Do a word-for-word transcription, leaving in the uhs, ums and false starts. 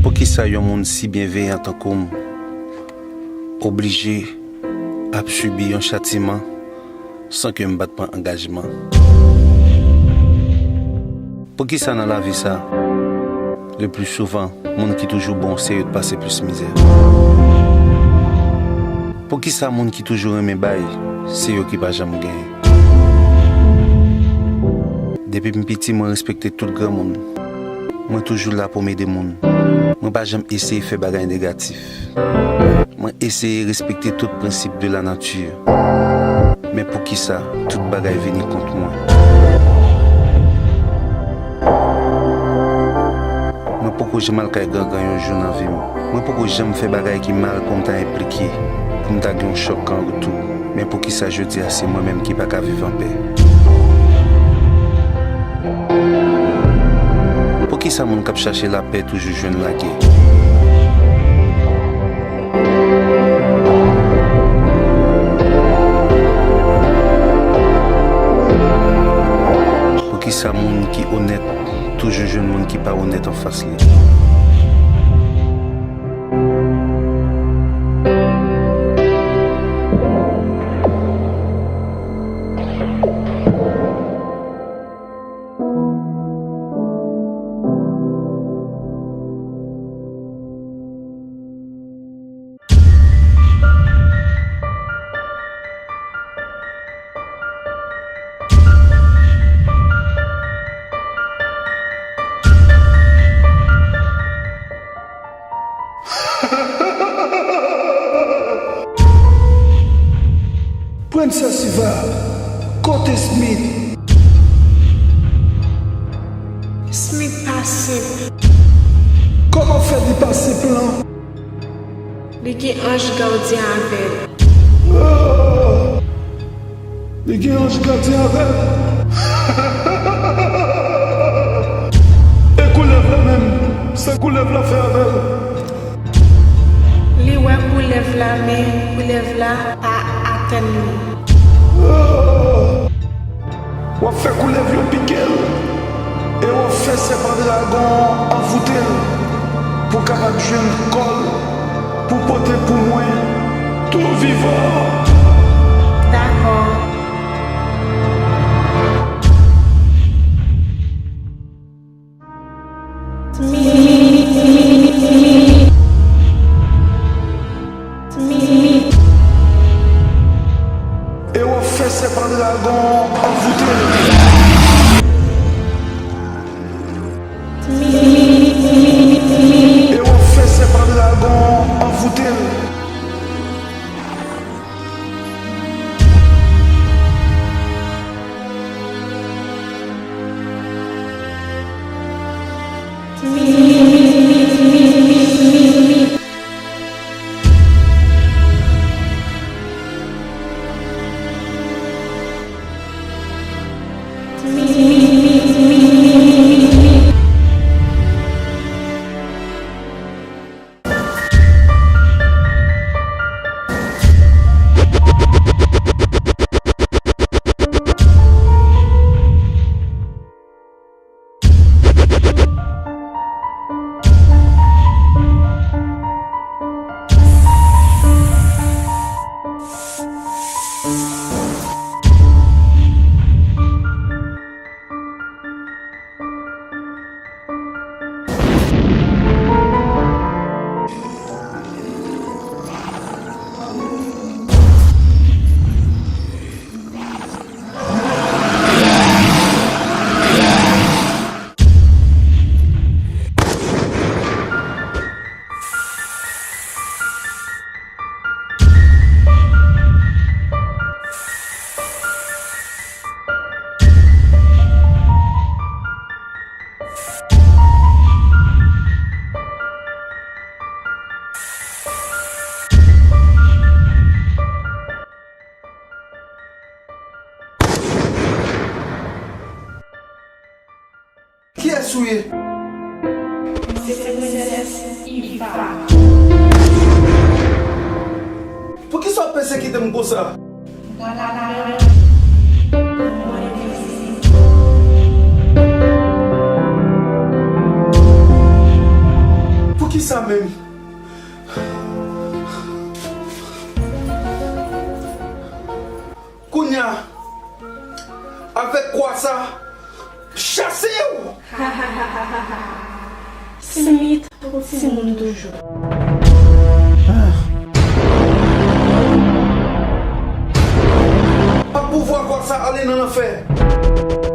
Poukisa yon moun si byenveyan tankou m oblije ap sibi yon chatiman san ke m pa t pran angajman? Poukisa nan lavi sa, le pli souvan, moun ki toujou bon se yo k pase plis mizè? Poukisa moun ki toujou renmen bay, se yo ki pa janm genyen? Depi m piti, mwen respekte tout granmoun. Mwen toujou la pou m ede moun. Mwen pa janm eseye fè bagay negatif. Mwen eseye respekte tout prensip de la nature. Men poukisa tout bagay vini kont mwen? Mwen poko janm al kay gangan yon jou nan vi m. Mwen poko janm fè bagay ki mal pou m ta enplike, pou m ta gen yon chòk an retou. Men poukisa jodi a se mwen menm ki pa ka viv anpè? Poukisa moun k ap chache lapè toujou jwenn lagè? Poukisa moun ki onèt toujou jwenn moun ki pa onèt anfas li? Prensès Eva, kote Smith? Smith pa senp. Kòman fè li pa senp lan? Li gen anj gadyen avè l. Li gen anj gadyen avè l. E koulèv la menm, sa koulèv la fè avè l? Li wè koulèv la, men koulèv la pa atenn li. W ap fè koulèv yo pike l, e w ap fè sèpan dragon an anvoute l, pou w kapab jwenn kò l, pou w pote pou mwen tou vivan. Dakò. E w ap fè sèpan dragon an anvoute l. E w ap fè sèpan dragon an anvoute l. Kiyès ou ye? Mwen se Prensès Eva. Poukisa w ap pèsekite m konsa? Mwen la, mwen envizib. Poukisa menm. Kounye a, avèk kwa sa, chase w! Smith, ou timoun toujou. Pa pouvwa kwa sa ale nan lanfè.